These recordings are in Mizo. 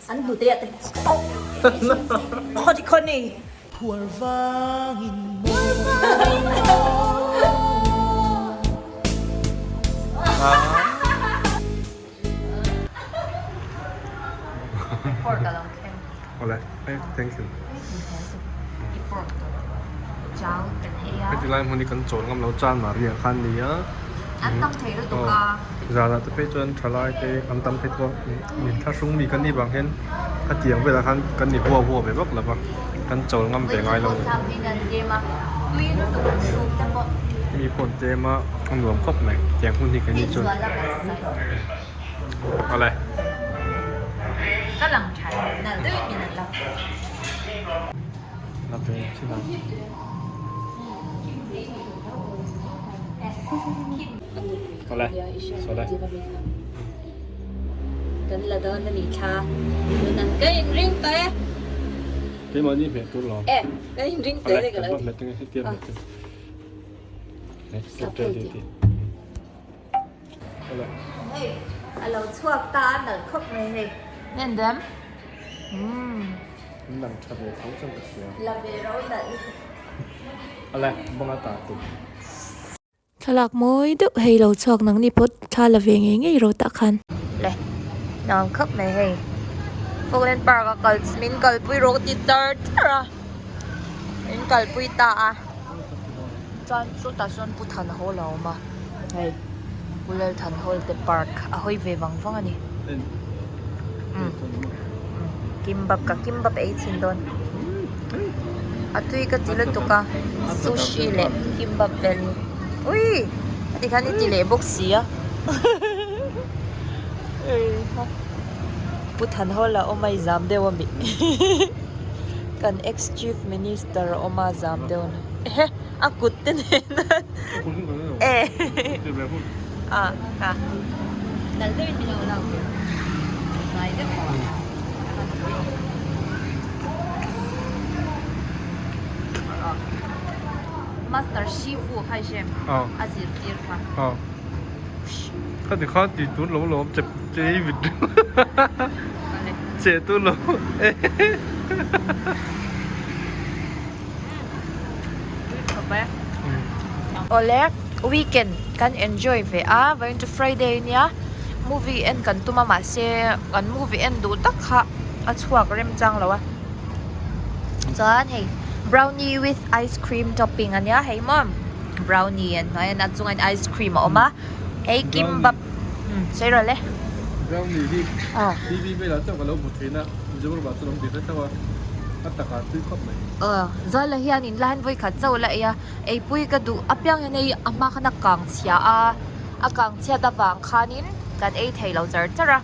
An hnute ah te oh khawti khawni. Phuar vangin maw. Pork a lo thleng. Awle, thank you. I pork tawh chau kan ei a. Heti lai hmun hi kan chawl ngam lo chan Maria khan nia. An tam thei lutuk a. Zanah te phei chuan thalai te an tam thei tawh a, min thlahrung mi kan nih vang hian khatiang velah khan kan ni huau huau ve vak lo va, kan chawl ngam ve ngai lo. Mi pawh an tlem a, a nuam khawp mai tiang hun hi keini chuan. Awle. La ve chin ang. Awle. Sawle. Kan la dawn a ni thla. Tunan ka inring tawh e. Keimahni hmeh tur lawm. E, ka inring tawh e ka lo ti. Awle, kan hmeh teng e, hetiang hmeh teng. Step ready ti. Awle. Hei, a lo chhuak ta a nalh khawp mai hei. Nen dem. Umm. Nang tha ve tho chuan ka hria. La ve ro nalh lutuk. Awle, banga ta tu. Thlalak mawi deuh hei lo chhuak nang ni pawh thla la ve ngei ngei rawh tah khan. Le nuam khawp mai hei Folkland Park a kal min kalpui rawh ka ti char char a min kalpui ta a chuan chutah sawn Pu Than Hall a awm a hei Pu Lal Than Hall te park a hawi ve vang vang a ni kimbap ka kimbap ei chhin dawn a tui ka ti lutuk a sushi leh kimbap vel hi ui a ti khan i ti leh bawk si a pu thanhawla a awm a i zam deuh a mi kan ex chief minister a awm a zam deuh a ni ehe a kut te nen e a a nalh deuhin min lo lak ve hnai deuh Master Shifu kha i hre a zirtir kha. Kha ti kha ti tur lo lawm che che i vit che tur lo Awle weekend kan enjoy ve a vawiin chu Friday ania movie en kan tum a mahse kan movie en duh tak kha a chhuak rem chang lo a chuan hei brownie with ice cream topping ania hei maw brownie an hnuai a chungah ice cream a awm a hei kimbap sawi rawh le. Brownie hi TV velah chauh ka lo hmu thin a Mizoramah chuan awm ve hret tho a a takah tui khawp mai. Aw Zala hian in la hian vawikhat chauh la ei a eipui ka duh apiang hian hei a hma khan a kang chhia a a kang chhiat avang khanin kan ei thei lo char char a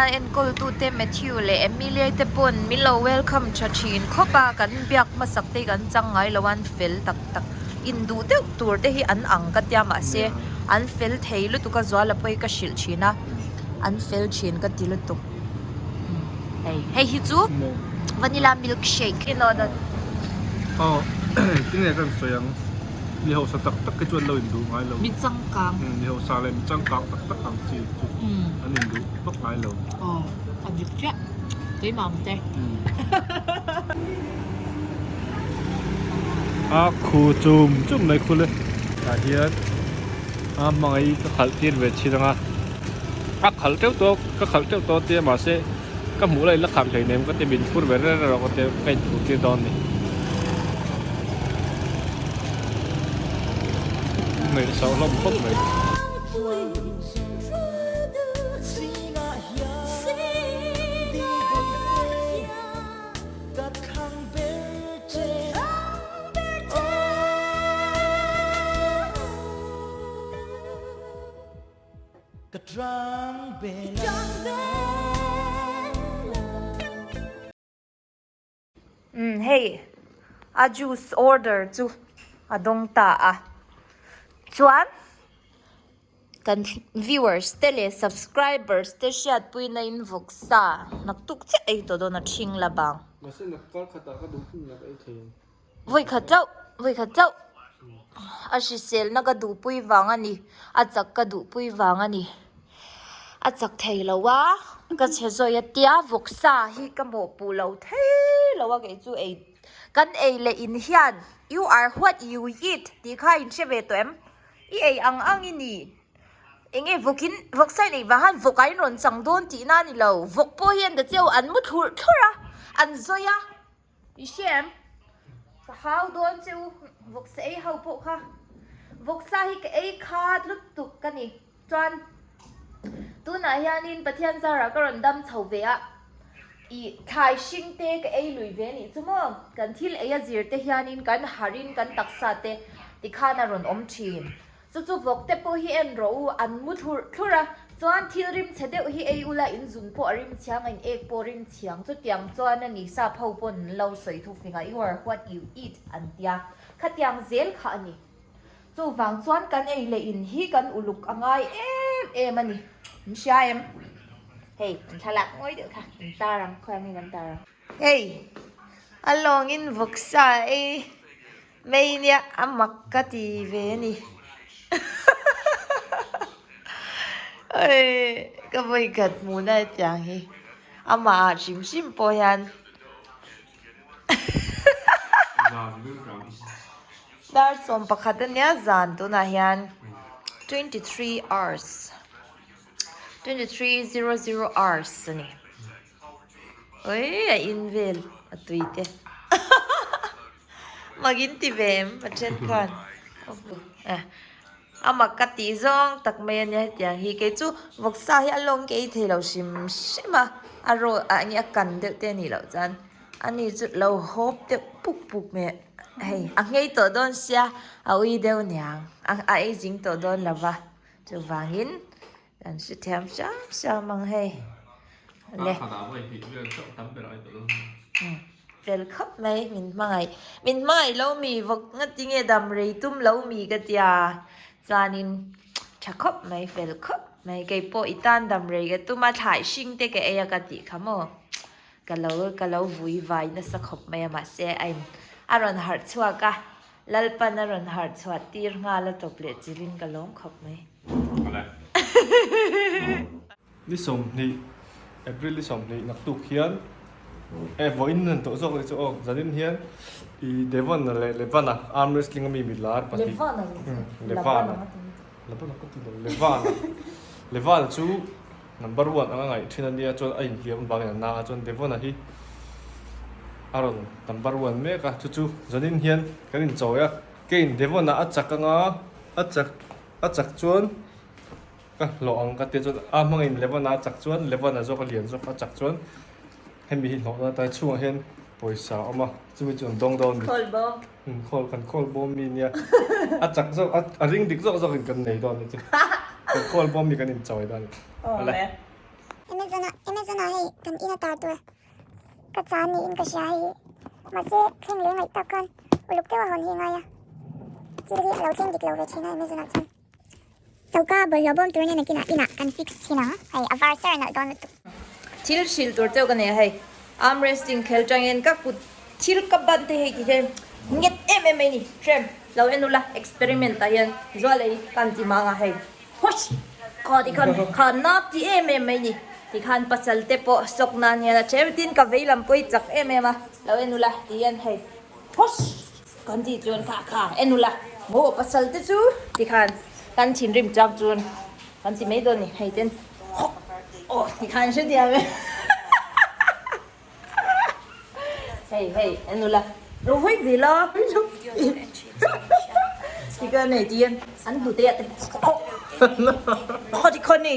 a enkawl tute Matthew leh Emilia te pawn min lo welcome tha thin khawp a kan biak hmasak te hi kan chang ngai lo a an fel tak tak induh deuh tur te hi an ang ka tia mahse an fel thei lutuk a zuala pawh hi ka hrilh thin a an fel thin ka ti lutuk hei hei hi chu vanilla milk shake in order aw tinge kan sawi ang mi hausa tak tak hi chu an lo induh ngai lo mi changkang mi hausa leh mi changkang tak tak ang chi chu an induh vak ngai lo aw a dik chiah keimah ang te. A khu chum chum mai khu le tah hian a hmangaih ka khalh tir ve thin ang a a khalh teuh tawh ka khalh teuh tawh tia mahse ka hmuh la in la khalh hleinem ka ti min phur ve reng reng ka tia ka inphur tir dawn a ni ngaihsah hlawm khawp mai. Umm hei a juice order chu a dawng ta a chuan Kan viewers te leh subscribers te hriatpui na in vawk sa naktuk chiah ei tawh dawn a thing la bang. Mahse nak kar khatah ka duh hun nak ei thei ang. Vawi khat chauh, vawi khat chauh. A hriselna ka duhpui vang a ni, a chak ka duhpui vang a ni. A chak thei lo a. Ka chhe zawi a tia vawksa hi ka mawhpuh lo thei lo a kei chu ei kan ei leh in hian you are what you eat tih kha in hre ve tawh em? I ei ang ang i ni. Enge vawkin vawksa in ei vang khan vawk ah in rawn chang dawn tihna a ni lo. Vawk pawh hian ta cheu an mu thlurh thlurh a, an zawi a. I hre em? Ka hau dawn che u vawksa ei ho pawh kha. Vawksa hi ka ei khat lutuk ka ni. Chuan tunah hianin Pathian zarah ka rawn dam chho ve a, ih thlai hring te ka ei lui ve anih chu maw? Kan thil ei a zir te hianin kan harhin kan taksa te tikhan a rawn awm thin. Chu chu vawk te pawh hi en rawh u, an mu thlurh thlurh a, chuan thil rim chhe deuh hi ei ula in zun pawh a rim chhiang a, in ek pawh a rim chhiang. Chutiang chuan a ni sap ho pawn an lo sawi thu fing a, you are what you eat an tia, khatiang zel kha a ni. Chuvang chuan kan ei leh in hi kan uluk a ngai em em a ni. Min hria em? Hei, an thlalak ngawi deuh kha, an tar ang, khawiah nge kan tar ang? Hei, a lawngin vawksa ei mai nia a mak ka ti ve a ni. Oi, ka vawikhat hmuhna hetiang hi amah ah hrim hrim pawh hian Dar 11 ania zan tunah hian 23 hours 23:00 hours a ni oi a in vel a tui te mak in ti ve em a then khan A mak ka tih zawng tak mai a nia hetiang hi kei chu vawksa hi a lawng ka ei thei lo hrim hrim a a raw ah nge a kan deuh te a nih loh chuan ani chu lo hawp deuh puk puk mai a hei a nghei tawh dawn sia a ui deuh niang a ei zing tawh dawn lo va chuvangin kan hrethiam hram hram ang hei le fel khawp mai min hmangaih min hmangaih lo mi vawk nga tinge dam rei tum lo mi ka tia chuanin tha khawp mai fel khawp mai kei pawh i tan dam rei ka tum a thlai hring te ka ei a ka tih kha maw ka lo ka lo vui vai nasa khawp mai a mahse a in a rawn harh chhuak a Lalpan a rawn harh chhuah tir nghal a tawp leh chilin ka lawm khawp mai. Ni 20, April ni 20 naktuk hian eh vawiin an tawh zawk leh chu aw zanin hian i Devon leh Levana arm wrestling ami milar pahnih Levana Levana Levana ka ti lo Levana Levana chu number one anga ngaih thin ania chuan a inhliam avangin a na a chuan Devon-a hi a rawn number one mek a chu chu zanin hian kan inchawi a keiin Devon-a a chak anga a chak a chak chuan Ka hlawh ang ka tia chuan a hmangin Levana a chak chuan Levana zawk a lian zawk a chak chuan hemi hi hlawhna atan chhungah hian pawisa a awm a chumi chu an dawng dawn a ni. Khawl bawm. Umm khawl kan khawl bawm mi nia a chak zawk a a ring dik zawk zawkin kan nei dawn a ni chu kan khawl bawm mi kan inchawi dawn a ni. Awle. Amazon ah Amazon ah hei kan in a tar tur ka chan niin ka hria hei mahse thleng leh ngaih tak khan uluk deuh a hawn hi a ngai a thil hi a lo thleng dik lo ve thin a Amazon ah chuan. Choka bawlhhlawh bawm tur nen a kinah inah kan fix thin ang, hei a var ser nalh dawn lutuk. Thil hrilh tur cheu ka nei a hei, arm wrestling khel tangin ka kut thil ka ban te hei ti hian nget em em mai ni, hrem lo en ula experiment ah hian zual ei kan ti mang a hei hush kha ti khan kha na ti em em mai ni tikhan pasal te pawh sawk nan hian a then tin ka vei lam pawh hi chak em em a lo en ula ti hian hei hush. Kan tih chuan kha kha en ula maw pasal te chu tikhan kan thinrim chak chuan kan ti mai dawn ni hei ten hawk aw tikhan hre diam e hei hei en ula ro hawi ve la tikhan hei ti hian an hnute ah te hawk khaw tikhaw ni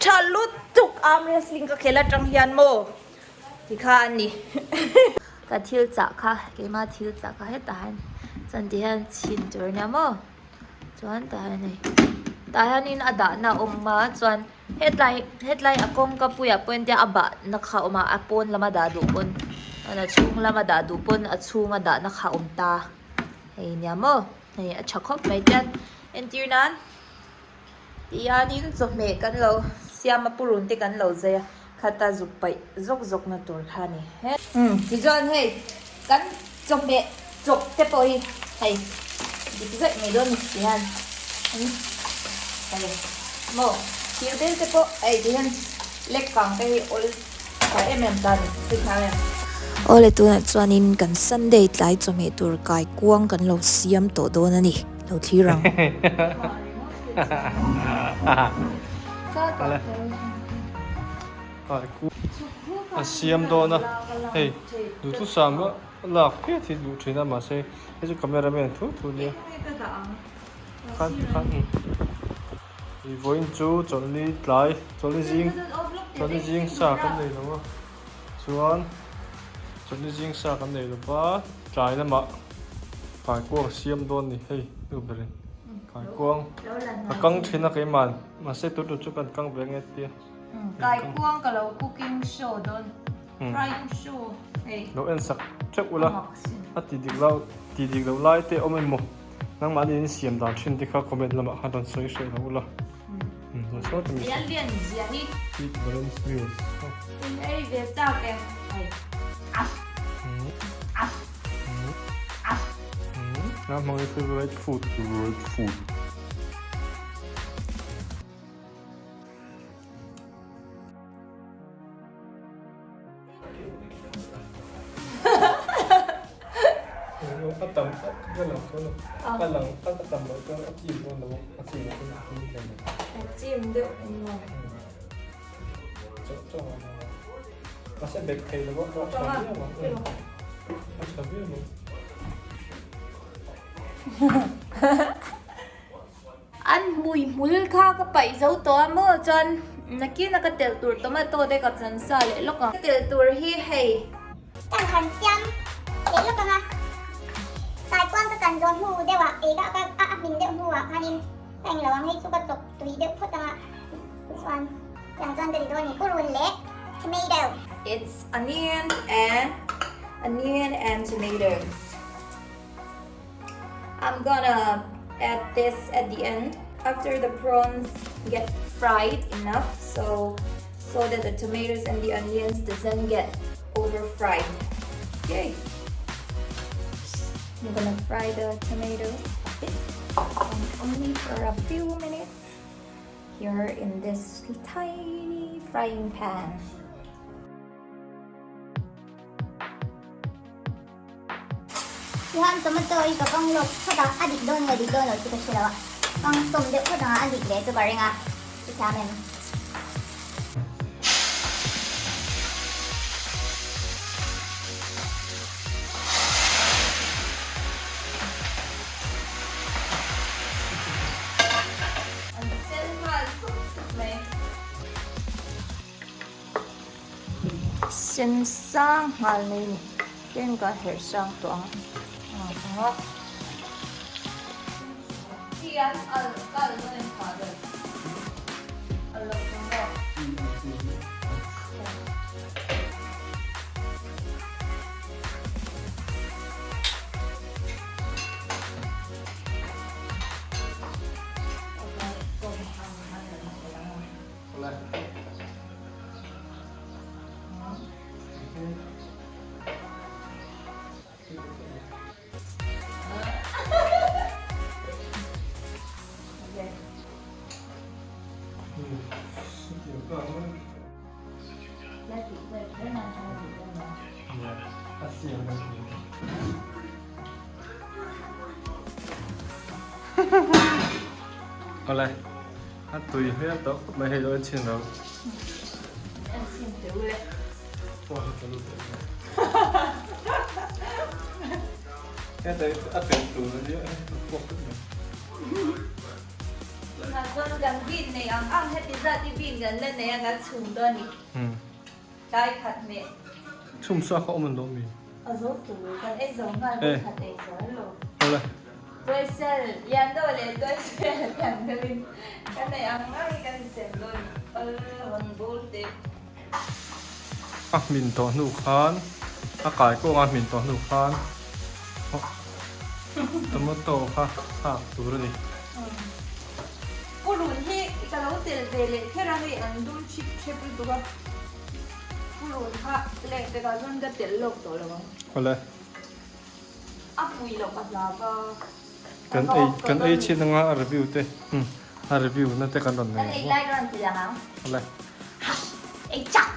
tha lutuk arm wrestling ka khel atang hian maw. Ti kha a ni. Ka thil chah kha, keimah thil chah kha hetah hian chuan ti hian chhin tur a nia maw? Chuan tah hian hei, tah hianin a dahna a awm a chuan hetlai hetlai a kawngka puiah pawh hian a bahna kha a awm a, a pawn lama dah duh pawn a chhung lama dah duh pawn a chhunga dahna kha a awm ta. Hei nia maw? Hei a tha khawp mai tian entir nan. Tihianin chawhmeh kan lo siam a purun te kan lo zai a, khata zuk paih zawk zawk na tur kha a ni. Umm tichuan hei kan chawhmeh chawp te pawh hi hei dik zaih mai dawn a ni tihian hei maw thir bel te pawh hei tihian. Lek kang te hi awl tha em em ta ni thik hna em. Awle tunah chuanin kan Sunday tlai chawhmeh tur kai kuang kan lo siam tawh dawn a ni, lo thlir ang. A siam dawn a, hei duhthusam lak phiat hi duh thin a mahse hei chu camera man thu thu nia khan khan i vawiin chu chawlhni tlai chawlhni zing chawlhni zing sa kan nei lo a chuan chawlhni zing sa kan nei lo va tlai lamah kaikuang siam dawn a ni hei nu berin kaikuang a kang thin a keimah mahse tun tur chu kan kang ve nge tia. Kaikuang ka lo cooking show dawn frying show hei. Lo en sak teuh ula a ti dik lo ti dik lo lai te awm emaw nangmahni in siam dan thin te kha comment lamah khan rawn sawi hreh lo ula. Saw te mi. Lian lian zia hi. Eat balance meals. In ei ve tak e. Hei. Ah. Ah. Ah. Nang hmang i favorite food. Favorite food. A tam ka lang chuan a lang a tam loh chuan a chim dawn lo a chim loh chuan a him thei lo. A chim deuh eng maw? Chauh chauh a mahse bek thei lo a a tha viau ang a tha viau ang. An hmui hmul kha ka paih zo tawh a maw chuan nakin a ka telh tur tomato te ka chan sa leh lawk ang. Ka telh tur hi hei. Kan han siam leh lawk ang a, taikuang ka kan zawn hnu deuh ah ei ka a a hmin deuh hnu ah khanin ka englo ang hei chu ka chawp tui deuh phawt ang a chuan tiang chuan ka ti dawn a ni purun leh tomato. It's onion and onion and tomatoes. I'm gonna add this at the end after the prawns get fried enough so so that the tomatoes and the onions doesn't get over fried. Okay. I'm gonna fry the tomatoes a bit only for a few minutes here in this tiny frying pan. Tihan tomato hi ka kang lawk phawt a, a dik dawn nge dik dawn lo chu ka hre lo a, kang sawm deuh phawt ang a, a dik leh chu ka ring a, i thiam em? An sen nghal thup thup mai. Sen sang nghal mai ni. Tlem ka herh sang tawh ang. Awle. A tui hmel tawh khawp mai hei lo en chhin lo. En chhin teh u le. Pawh hi ka lut leh Heta a tel tur a nia a puak vek mai. Tunah chuan kan bean nei ang ang heti zat i bean kan la nei a kan chhum dawn a ni. Tlai khat hmeh. Chhum sa kha awm an lo mi. A zo tur kan ei zo nghal bawk khat ei zo lo. Awle. Tuaisel lian deuh leh tuaisel lian deuh in kan ei ang ang hi kan insem dawn ni. Awle rawn bawl teh. A hmin tawh hnu khan a kai kawng a hmin tawh hnu khan tomato kha thlak tur a ni. Purun hi ka lo tel ve leh kher a hei an dum chip chep lutuk a purun kha leh pekah chuan ka tel lawk tawh lo ang. Awle. A pui loh ka hlau va. Kan ei kan ei chin anga a review te a review na te kan rawn nei ang. Kan ei lai ka rawn ti lang ang. Awle. Ei chak!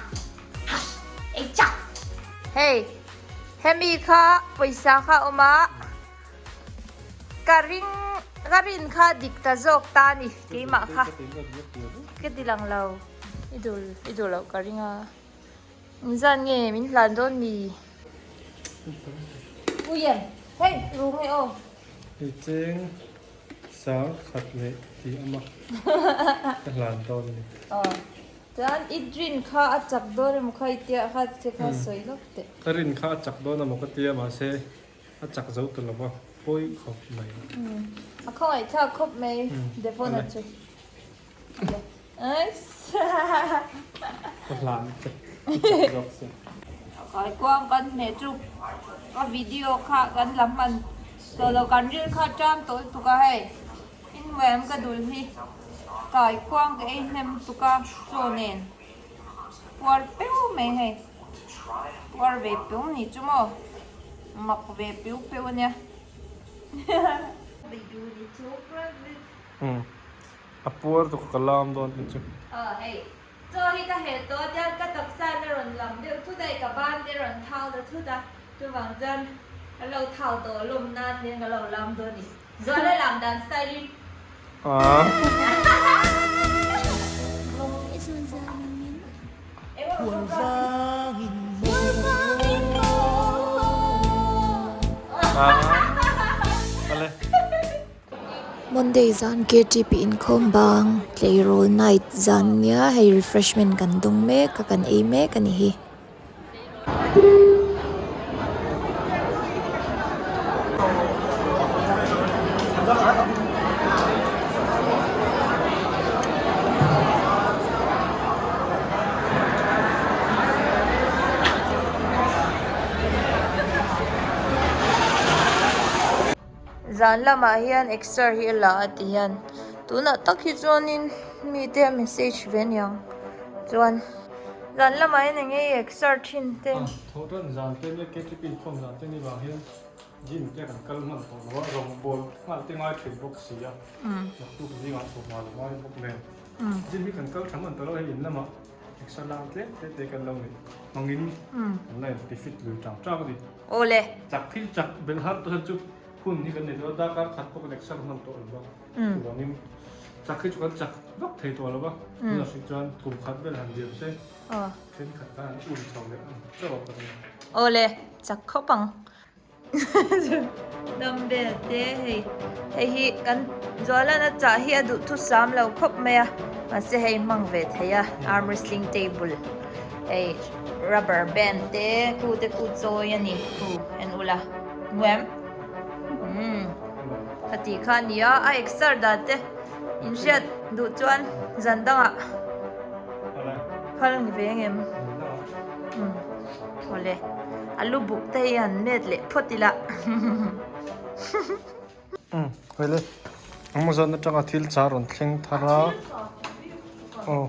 Ei chak! Hei, hemi kha pawisa kha a awm a, ka ring ka rin kha dik ta zawk ta a ni keimah kha ka ti lang lo i dul i duh loh ka ring a inzan nge min hlan dawn mi Uian hei ru nge aw. Hei cheng sang khat leh tih a awm a ka hlan dawn a ni. Aw chuan i rin kha a chak dawn emaw kha i tia kha che kha sawi lawk teh. Ka rin kha a chak dawn emaw ka tia mahse a chak zo ta lo va pawi khawp mai. A khawngaih thlak khawp mai Devon-a chu. Ka hlan che i chak zawk che. Kaikuang kan hmeh chu ka video kha kan la hman tawh lo kan ril kha ṭam tawh lutuk a hei inmuam ka dul hi kaikuang ka ei hnem tuk a chaw nen puar peu mai hei puar ve peu ni chu maw mak ve peu peu a nia. A puar tuk a ka lam dawn tih chu. Aw hei, chaw hi ka hel tawh a tiang ka taksa in a rawn lam deuh thut a, ka ban te rawn thau ta thut a, chuvang chuan ka lo thau tawh lawm nan hian ka lo lam dawn a ni. Zuala lam dan style in. Monday zan KTP inkhawm bang tleirawl night zan nia hei refreshment kan dawng mek a kan ei mek a ni hi. Zan lamah hian exer hi a la a ti hian tunah tak hi chuanin mite a message ve aniang chuan zan lamah hian eng nge i exer thin te. Thawh tan zan te nia KTP inkhawm zan te ni vang hian gym te kan kal hman tawh lo a rawngbawl nghal te ngai thin bawk si a naktuk zingah chhawk nghal a ngai bawk nen gym hi kan kal tha hman tawh lo hei in lamah exer lang tlem te te kan lo nei hmangin kan la inti fit lui tang tang a ni. Awle. Chak thil chak belh har tawh hian chu hun hi kan nei tawh a, darkar khat pawh kan exer hman tawh lo va, chuvangin chak hi chu kan chak vak thei tawh lo va, tunah hrih chuan kum khat vel han diam se thenkhat khan an um chho leh ang chauh a ka ring. Awle, chak khawp ang. Dumbbell te hei hei hi kan Zualan a chah hi a duh thusam lo khawp mai a, mahse hei hmang ve thei a arm wrestling table. Hei rubber band te khu te khu chawi a ni khu en ula nuam umm ka tih kha a ni a a exer dan te in hriat duh chuan zan dangah phal ni ve ang em umm awle a lu buk te hi han met leh phawt ila. Umm hawile Amazon atanga thil char rawn thleng thar a aw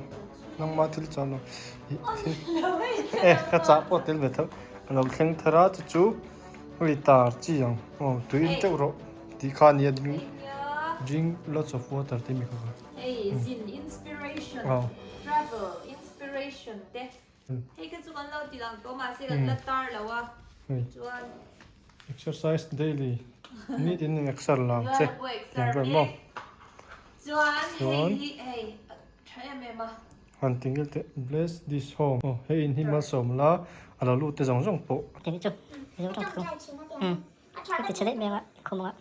nangma thil char lo e ka chah pawh tel ve tho a lo thleng thar a chu chu hei tar chi ang aw tui in teuh rawh tih kha a nia drink lots of water tih mi kha kha hei zin inspiration travel inspiration te hei kha chu kan lo ti lang tawh mahse kan la tar lo a chuan. Exercise daily nitin in exer lang che tiang vel maw chuan hei hi hei tha em em a han tingil teh bless this home aw hei in hi malsawm la a lo lut te zawng zawng pawh Kei chu mizo tawng thung ka ti chhe daih mai anga khawmawng ah.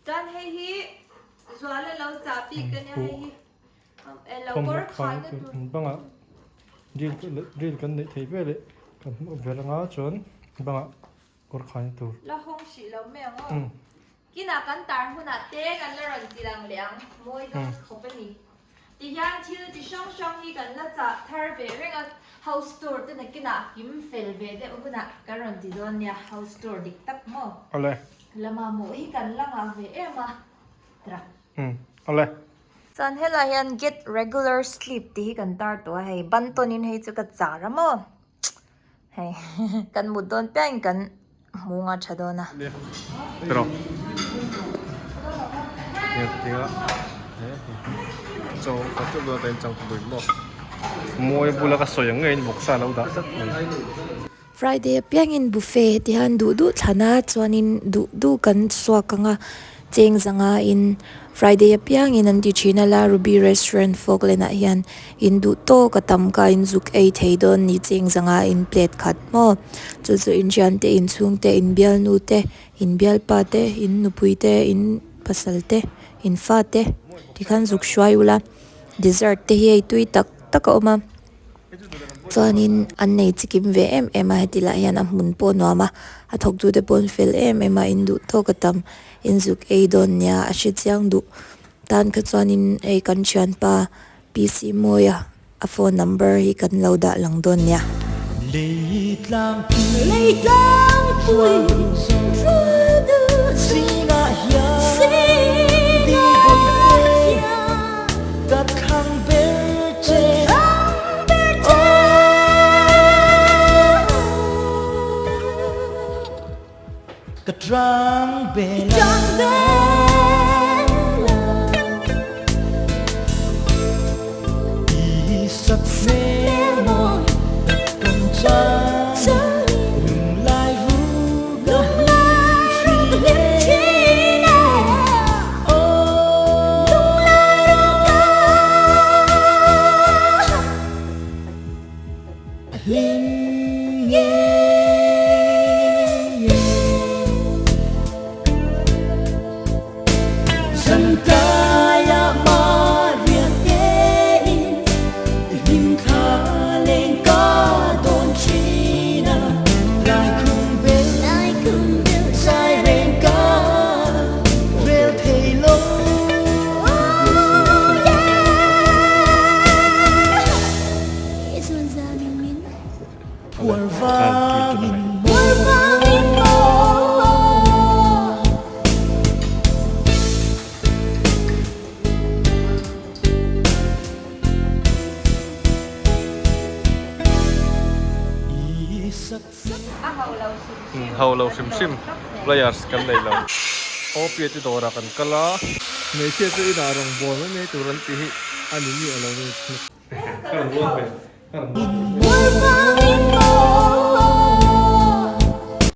Chuan hei hi Zuala lo chah bik a nia hei hi lo kawr khaina tur. Bangah drill kan neih theih vel eh kan hmuh vel anga chuan bangah kawr khaina tur. La hawng hrih lo mai ang aw. Kinah kan tar hunah te kan la rawn ti lang leh ang mawi dawn khawp a ni. Tihian thil chi hrang hrang hi kan la chah thar ve reng a, house tour te nakinah kim fel ve deuh hunah kan rawn ti dawn nia house tour dik tak maw. Awle. La mamawh hi kan la ngah ve em a. Tara. Awle. Chuan helai hian get regular sleep tih hi kan tar tawh a hei ban tawnin hei chu ka char a maw hei kan mut dawn piangin kan hmu nga tha dawn a. Tiraw Nia tia chaw khat deuh dawn ta in chang pui maw. Mawi bula ka sawi ang ngeiin vawksa a lo dah tlat mai. Friday apiangin buffet heti hian duh duh thlan a chuanin duh duh kan chhuak ang a cheng zanga in Friday apiangin an ti thin a la Ruby restaurant Falkland ah hian in duh tawk a tam ka in zuk ei thei dawn ni cheng zanga in plate khat maw chu chu in thian te in chhung te in bialnu te in bialpa te in nupui te in pasal te in fa te tikhan zuk hruai ula dessert te hi hei tui tak tak a awm a. Chuanin an nei chikim ve em em a, heti lah hian a hmun pawh a nuam a, a thawktute pawh an fel em em a, in duh tawk a tam, in zuk ei dawn nia a hre chiang duh. Tan kha chuanin hei kan thianpa PC Mawia a phone number hi kan lo dah lang dawn nia. Lei tlangpui zingah hian di bawihte ka thlang ber che Ka trang bel a. I sak hmel mawi tak kan chang Lunglai ruk a hlim thin e. Ho lo hrim hrim players kan nei lo. Opia te dawrah kan kal a. Hmeichhia chu inah rawn bawl mai mai tur an tih hi a ni miah lo ni. Ka rawn rual ve. Ka rawn rual ve.